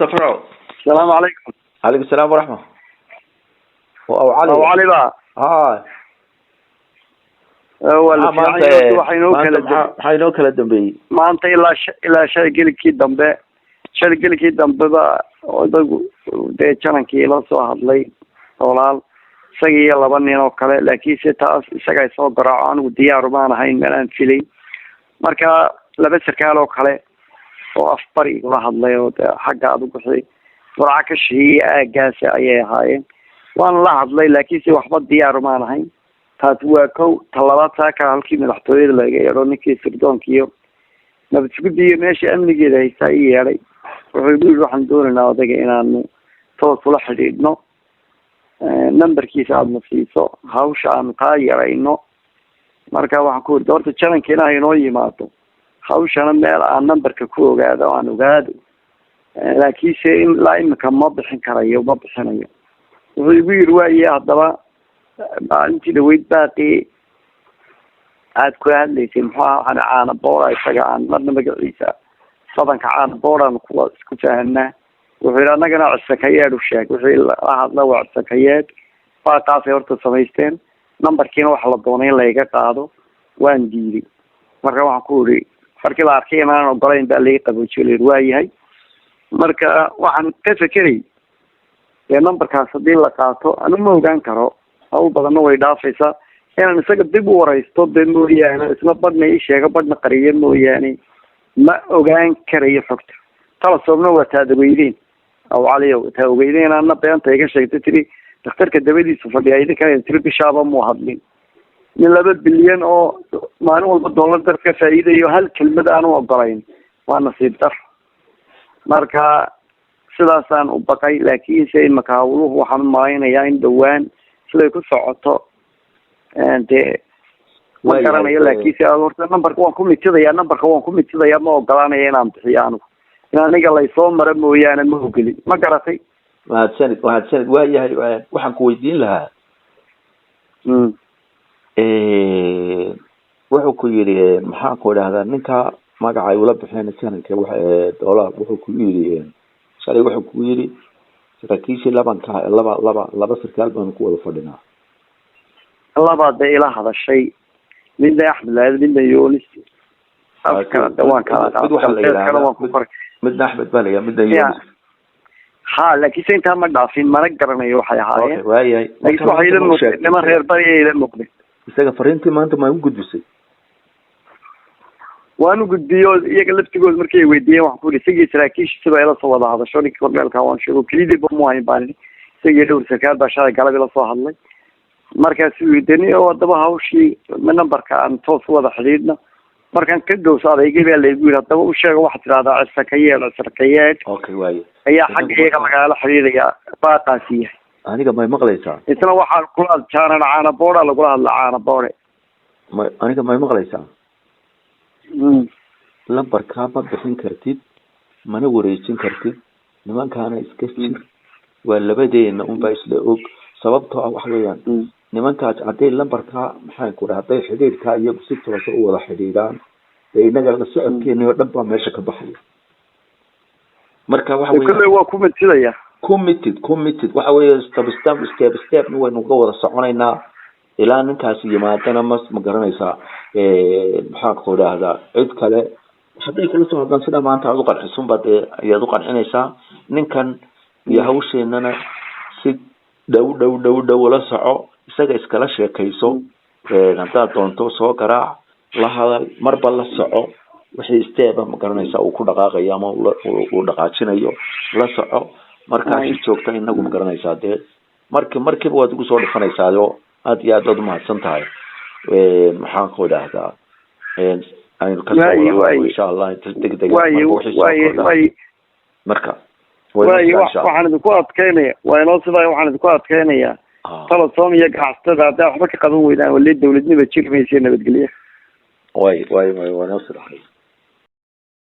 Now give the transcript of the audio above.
Safro. Asalaamu calaykum. Calaykum salaam waraxma. Waa Cali. Abu Cali ba. Ha. Waa la maxaa maanta fiican yahay, waxa inoo maanta kala maxaa inoo kala dambeeyey? Maanta ilaa ilaa shalay gelikii dambe, shalay gelikii dambeba odagu dee janankii ila soo hadlay walaal, isaga iyo laba nin oo kale, laakiinse taas isaga soo garaaco, anigu diyaaru maan ahayn, meel aan filay. Marka laba sarkaal oo kale oo afbari igula hadlay oo dee xagga adigu wixii burca ka shiiya aagaasi ayay ahaayeen. Waan la hadlay, laakiinse waxba diyaaru maan ahayn. Taasi waa kow. Ta labaad, saaka halkii madaxtooyada laga yeedho, ninkii sirdoonka iyo nabad sugidda iyo meesha amnigeeda haystaa i yeedhay, wuxuu igu yidhi waxaan doonaynaa odayga inaanu toos ula xidhiidhno, numberkiisa aadna siiso, hawsha aanu kaa yarayno. Marka waxaan ku iri horta jaranka inaha inoo yimaado, hawshana meel aan numberka ku ogaado aan ogaado, laakiinse ilaa imika ma bixin karayo, ma bixinayo. Wuxuu igu yidhi waaye, haddaba maalintii dhaweyd baaqii aad kula hadlaysay muxuu ahaa? Waxaan caana boora, isaga aan marna magaciisa badanka caana booraan kuwa isku fahanaa. Wuxuu yidhi annagana cisakayeed u sheeg, wixii la hadla waa cisakayeed. Baaqaasay horta samaysteen, numberkiina waxa la doonay in layga qaado, waan diiday. Marka waxaan ku iri markii la arkay inaanan ogolayn baa laga qaboojiyo, la yidhi waayahay. Marka waxaan ka fekeray dee numberkaas haddii la qaato anu ma ogaan karo, hawl badanna way dhaafaysaa. Inaan isaga dib u waraysto dee mooyaane, isna badhna ii sheego badhna qariyo mooyaane, ma ogaan karayo xogta. Talasoobna waa taadaweydeen aw caliyow, taa ogeydeen ana beenta iga sheegtay, tiri dhakhtarka dabadiisu fadhiya, idinkana tiri bishaaba muu hadlin. Nin 2 bilyan oo maalin walba dollar dar ka faa'iidayo hal kelmad aanu ogolayn, waa nasiib dar. Marka sidaasaan u baqay, laakiinse imaka hawluhu waxaan umalaynayaa in dhawaan siday ku socoto dee ma Waayahay, garanayo. Laakiinse horta numberka waan ku mitidaya, numberka waan ku mitidaya, ma ogolaanaya inaan bixiyo anigu, in aniga laysoo maro mooyaane ma ogolin, ma garatay? Mahadsanid, mahadsanid. Waayahay, waxaan ku weydiin lahaa, wuxuu ku yidhi, maxaan ku idhahdaa, ninka magaca ay ula bixeen sanadka waxa doolaal, wuxuu ku yidhi shalay, wuxuu ku yidhi saraakiishii labanka laba laba laba sarkaal baanu ku wada fadhinaa. Labaa dee ila hadashay, midna Axmed lahayd, midna Yunis. Afkana de waan kala Mid waxaa la qaatay, yidhahdaa waan ku qoray. Midna Axmed baa la yidhahdaa, midna Ya. Yunis. Ha, laakiinse intaa ma dhaafin, mana garanayo waxay Okay, ahaayeen. Waayahay. Laakiinse waxay ila muuqdeen niman reer bari ila muuqdeen. Isaga fariintii maanta ma u gudbisay? Waan u gudbiyo iyaga laftigood markay weydiiyeen, waxaan ku yidhi isagii saraakiishiisa baa ila soo wada hadasho. Ninkii korneelka waan sheego kelidii ba mu hayn baan idhi, isagii dhowr sarkaal baa shalay galab ila soo hadlay. Markaasuu yidhi deni oo haddaba hawshii numberka aan toos u wada xidhiidhno. Markaan ka gowso adeygay baa laygu yidhi haddaba u sheego, waxaad tidhahdaa cisakayeed, cisakayeed Okay, waaye. ayaa xagga iyaga lagala xidhiidhaya, baaqaasi yahay. Aniga may maqlaysaa? Isna waxaa kula jaanan caana boora lagula hadla, caana boore. Ma aniga may maqlaysaa? Lambarkaa ma bixin kartid, mana wareejin kartid, nimankaana iska jir, waa labadeena unbaa isla og. Sababtoo ah waxa weeyaan, nimankaas hadday lambarkaa, maxaan ku dhaha, hadday xidhiidhkaa iyagu si toosa u wada xidhiidhaan, dee innaga la socodkeena oo dhan baa meesha ka baxaya. Marka waxa weeyaan Kulley waa ku mitidaya. Committed, committed. Waxa weeye step step step stepna waynu ka wada soconaynaa ilaa ninkaasi yimaadana. Ma garanaysaa, maxaan ku idhaahdaa, cid kale hadday kula soo hadlaan, sidaa maanta aad u qancisun ba dee ayaad u qancinaysaa ninkan iyo hawsheenana. Si dhow dhow dhow dhow ula soco, isaga iskala sheekayso, haddaad doonto soo garaac, la hadal, marba la soco wixii step-a, ma garanaysaa, uu ku dhaqaaqayo ama uu dhaqaajinayo la soco. Markaa si joogta inagu, ma garanaysaa, dee markiiba waad igu soo dhifanaysaa. Aad iyo aad baad umahadsan tahay. Maxaan ku idhaahdaa, aynu kasoo Waaye, wada hadlo waaye. insha Allah inta degdega Waaye. marka wixii soo Waaye. kordha. Waaye. Marka Waaye. insha Allah. Waxaan idinku adkeynaya, waa inoo sidaa, waxaan idinku adkeynayaa Telesom iyo ganacsatada haddaa waxba ka qaban weydaan, wali dawladnima jiri maysa, nabadgelya. Way way way waa inoo sidaa.